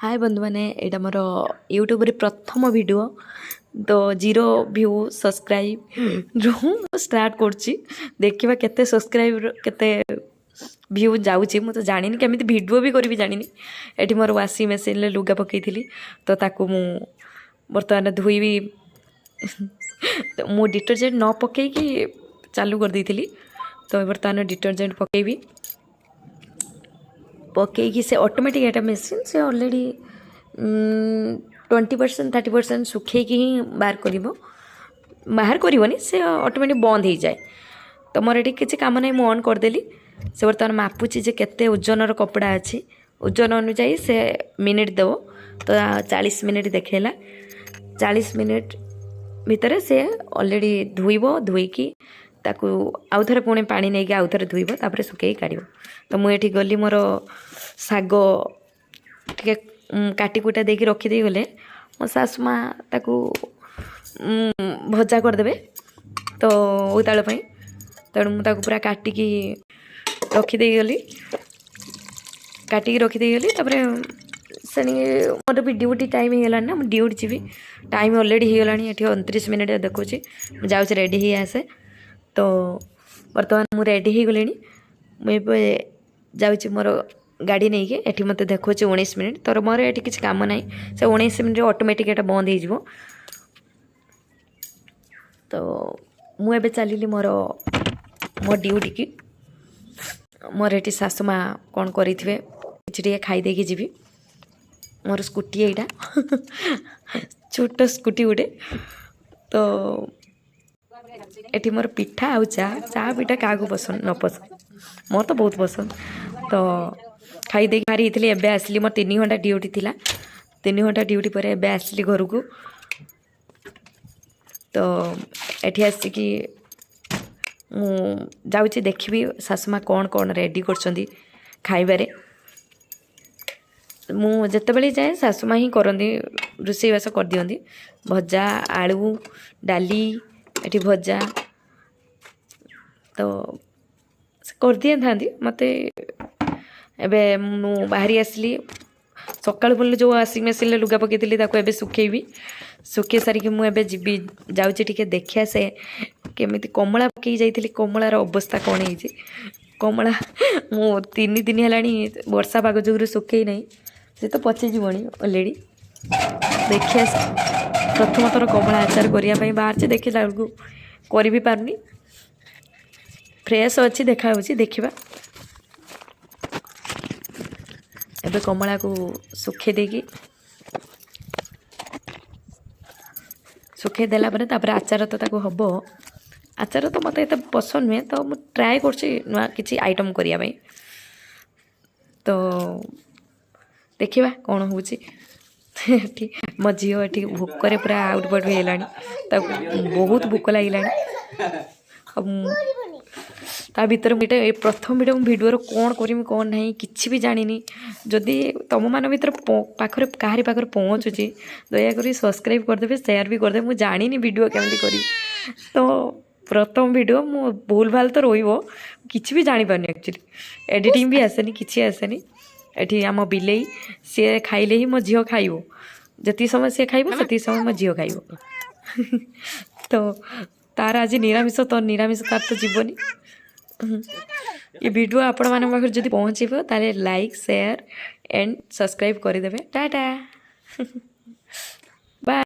ହାଏ ବନ୍ଧୁମାନେ, ଏଇଟା ମୋର ୟୁଟ୍ୟୁବରେ ପ୍ରଥମ ଭିଡ଼ିଓ। ତ ଜିରୋ ଭ୍ୟୁ, ସବସ୍କ୍ରାଇବ୍ ମୁଁ ଷ୍ଟାର୍ଟ କରୁଛି। ଦେଖିବା କେତେ ସବସ୍କ୍ରାଇବ୍, କେତେ ଭ୍ୟୁ ଯାଉଛି। ମୁଁ ତ ଜାଣିନି, କେମିତି ଭିଡ଼ିଓ ବି କରିବି ଜାଣିନି। ଏଠି ମୋର ୱାସିଂ ମେସିନ୍ରେ ଲୁଗା ପକାଇଥିଲି, ତ ତାକୁ ମୁଁ ବର୍ତ୍ତମାନ ଧୋଇବି। ମୁଁ ଡିଟର୍ଜେଣ୍ଟ ନ ପକାଇକି ଚାଲୁ କରିଦେଇଥିଲି, ତ ବର୍ତ୍ତମାନ ଡିଟର୍ଜେଣ୍ଟ ପକାଇବି। ପକାଇକି ସେ ଅଟୋମେଟିକ୍ ଏଇଟା ମେସିନ୍, ସେ ଅଲରେଡ଼ି 20%, 30% ଶୁଖେଇକି ହିଁ ବାହାର କରିବ। ବାହାର କରିବନି, ସେ ଅଟୋମେଟିକ୍ ବନ୍ଦ ହେଇଯାଏ। ତ ମୋର ଏଠି କିଛି କାମ ନାହିଁ, ମୁଁ ଅନ୍ କରିଦେଲି। ସେ ବର୍ତ୍ତମାନ ମାପୁଛି ଯେ କେତେ ଓଜନର କପଡ଼ା ଅଛି। ଓଜନ ଅନୁଯାୟୀ ସେ ମିନିଟ୍ ଦେବ। ତ 40 ମିନିଟ୍ ଦେଖେଇଲା। 40 ମିନିଟ୍ ଭିତରେ ସେ ଅଲରେଡ଼ି ଧୋଇବ। ଧୋଇକି ତାକୁ ଆଉ ଥରେ ପୁଣି ପାଣି ନେଇକି ଆଉ ଥରେ ଧୋଇବ, ତାପରେ ଶୁଖେଇକି କାଢ଼ିବ। ତ ମୁଁ ଏଠି ଗଲି, ମୋର ଶାଗ ଟିକେ କାଟି କୁଟା ଦେଇକି ରଖିଦେଇ ଗଲେ ମୋ ଶାଶୁ ମା ତାକୁ ଭଜା କରିଦେବେ ତ ବୋଇତାଳୁ ପାଇଁ। ତେଣୁ ମୁଁ ତାକୁ ପୁରା କାଟିକି ରଖିଦେଇ ଗଲି। କାଟିକି ରଖିଦେଇ ଗଲି। ତାପରେ ସେଣି ମୋର ବି ଡ୍ୟୁଟି ଟାଇମ୍ ହେଇଗଲାଣି ନା, ମୁଁ ଡ୍ୟୁଟି ଯିବି। ଟାଇମ୍ ଅଲରେଡ଼ି ହେଇଗଲାଣି, ଏଠି 29 ମିନିଟ୍ ଦେଖୁଛି। ମୁଁ ଯାଉଛି, ରେଡ଼ି ହେଇ ଆସେ। ତ ବର୍ତ୍ତମାନ ମୁଁ ରେଡ଼ି ହେଇଗଲିଣି। ମୁଁ ଏବେ ଯାଉଛି ମୋର ଗାଡ଼ି ନେଇକି। ଏଠି ମୋତେ ଦେଖାଉଛି 19 ମିନିଟ୍। ତ ମୋର ଏଠି କିଛି କାମ ନାହିଁ, ସେ 19 ମିନିଟ୍ରେ ଅଟୋମେଟିକ୍ ଏଇଟା ବନ୍ଦ ହେଇଯିବ। ତ ମୁଁ ଏବେ ଚାଲିଲି ମୋ ଡ୍ୟୁଟିକି। ମୋର ଏଠି ଶାଶୁ ମା କ'ଣ କରିଥିବେ, କିଛି ଟିକେ ଖାଇ ଦେଇକି ଯିବି। ମୋର ସ୍କୁଟି ଏଇଟା, ଛୋଟ ସ୍କୁଟି ଗୋଟେ। ତ ଏଠି ମୋର ପିଠା ଆଉ ଚା। ଚା ପିଠା କାହାକୁ ପସନ୍ଦ ନ ପସନ୍ଦ? ମୋର ତ ବହୁତ ପସନ୍ଦ। ତ ଖାଇ ଦେଇକି ବାହାରି ହେଇଥିଲି, ଏବେ ଆସିଲି। ମୋର 3 ଘଣ୍ଟା ଡ୍ୟୁଟି ଥିଲା। 3 ଘଣ୍ଟା ଡ୍ୟୁଟି ପରେ ଏବେ ଆସିଲି ଘରକୁ। ତ ଏଠି ଆସିକି ମୁଁ ଯାଉଛି, ଦେଖିବି ଶାଶୁ ମା କ'ଣ କ'ଣ ରେଡ଼ି କରୁଛନ୍ତି ଖାଇବାରେ। ମୁଁ ଯେତେବେଳେ ଯାଏ, ଶାଶୁ ମା ହିଁ କରନ୍ତି, ରୋଷେଇବାସ କରିଦିଅନ୍ତି। ଭଜା, ଆଳୁ, ଡାଲି, ଏଠି ଭଜା ତ ସେ କରିଦେଇଥାନ୍ତି ମୋତେ। ଏବେ ମୁଁ ବାହାରି ଆସିଲି। ସକାଳୁ ପୁଣି ଯେଉଁ ୱାସିଂ ମେସିନ୍ରେ ଲୁଗା ପକାଇଥିଲି, ତାକୁ ଏବେ ଶୁଖେଇବି। ଶୁଖେଇ ସାରିକି ମୁଁ ଏବେ ଯିବି। ଯାଉଛି ଟିକେ ଦେଖିଆ ସେ କେମିତି କମଳା ପକେଇ ଯାଇଥିଲି, କମଳାର ଅବସ୍ଥା କ'ଣ ହେଇଛି। କମଳା ମୁଁ 3 ଦିନ ହେଲାଣି ବର୍ଷା ପାଗ ଯୋଗୁରୁ ଶୁଖେଇ ନାହିଁ, ସେ ତ ପଚିଯିବଣି ଅଲରେଡ଼ି। ଦେଖିଆ, ପ୍ରଥମ ଥର କମଳା ଆଚାର କରିବା ପାଇଁ ବାହାରିଛି, ଦେଖିଲା ବେଳକୁ କରି ବି ପାରୁନି। ଫ୍ରେଶ୍ ଅଛି ଦେଖାହେଉଛି, ଦେଖିବା। ଏବେ କମଳାକୁ ଶୁଖେଇ ଦେଇକି, ଶୁଖେଇ ଦେଲା ପରେ ତାପରେ ଆଚାର ତ ତାକୁ ହେବ। ଆଚାର ତ ମୋତେ ଏତେ ପସନ୍ଦ ନୁହେଁ, ତ ମୁଁ ଟ୍ରାଏ କରୁଛି ନୂଆ କିଛି ଆଇଟମ୍ କରିବା ପାଇଁ। ତ ଦେଖିବା କ'ଣ ହେଉଛି। ଏଠି ମୋ ଝିଅ ଏଠି ଭୋକରେ ପୁରା ଆଉଟ୍ ପାଉଟ୍ ହେଇଗଲାଣି। ତାକୁ ବହୁତ ଭୋକ ଲାଗିଲାଣି। ଆଉ ତା ଭିତରେ ମୁଁ ଏଇଟା ଏ ପ୍ରଥମ ଭିଡ଼ିଓ, ମୁଁ ଭିଡ଼ିଓର କ'ଣ କରିମି କ'ଣ ନାହିଁ କିଛି ବି ଜାଣିନି। ଯଦି ତୁମମାନଙ୍କ ଭିତରେ ପାଖରେ କାହାରି ପାଖରେ ପହଞ୍ଚୁଛି, ଦୟାକରି ସବସ୍କ୍ରାଇବ୍ କରିଦେବେ, ସେୟାର ବି କରିଦେବେ। ମୁଁ ଜାଣିନି ଭିଡ଼ିଓ କେମିତି କରିବି। ତ ପ୍ରଥମ ଭିଡ଼ିଓ, ମୁଁ ଭୁଲ ଭାଲ ତ ରହିବ। କିଛି ବି ଜାଣିପାରୁନି ଆକ୍ଚୁଆଲି, ଏଡ଼ିଟିଂ ବି ଆସେନି, କିଛି ଆସେନି। ଏଠି ଆମ ବିଲେଇ, ସିଏ ଖାଇଲେ ହିଁ ମୋ ଝିଅ ଖାଇବ। ଯେତିକି ସମୟ ସିଏ ଖାଇବ, ସେତିକି ସମୟ ମୋ ଝିଅ ଖାଇବ। ତ ତାର ଆଜି ନିରାମିଷ, ତ ନିରାମିଷ ତାର ତ ଯିବନି। ଏ ଭିଡ଼ିଓ ଆପଣମାନଙ୍କ ପାଖରେ ଯଦି ପହଞ୍ଚିବ, ତାହେଲେ ଲାଇକ୍, ସେୟାର ଆଣ୍ଡ ସବସ୍କ୍ରାଇବ୍ କରିଦେବେ। ଟାଟା।